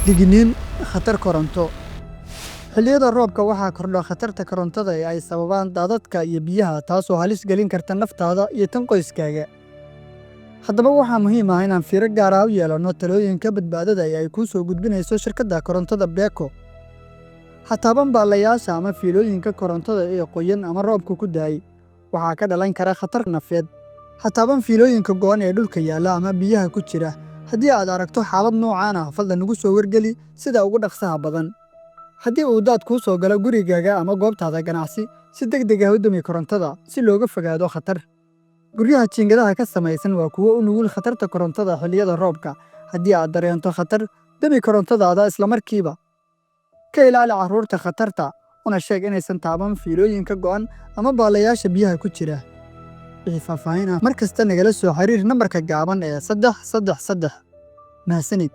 Digniin khatar koronto. Xilliyada roobka waxaa kordha khatarta korontada ee ay sababaan daadadka iyo biyaha, taasoo halis gelin karta naftaada iyo tan qoyskaaga. Haddaba, waxaa muhiim ah inaan fiiro gaar ah u yeelanno talooyinka badbaadada ee ay kuu soo gudbinayso shirkadda korontada BECO. Ha taaban baalayaasha ama fiilooyinka korontada ee qoyan ama roobku ku da'ay. Waxaa ka dhalan kara khatar nafeed. Ha taaban fiilooyinka go'an ee dhulka yaalla ama biyaha ku jira. Haddii aad aragto xaalad noocaan ah, fadlan nagu soo wargeli sida ugu dhaqsaha badan. Haddii uu daad kuu soo galo gurigaaga ama goobtaada ganacsi, si degdeg ah u dami korontada si looga fogaado khatar. Guryaha jiingadaha ka samaysan waa kuwo u nugul khatarta korontada xilliyada roobka. Haddii aad dareento khatar, dami korontadaada isla markiiba. Ka ilaali carruurta khatarta, una sheeg inaysan taaban fiilooyinka go'an ama baalayaasha biyaha ku jira. Wixii faahfaahin ah, mar kasta nagala soo xiriir nambarka gaaban ee 333. Mahadsanid.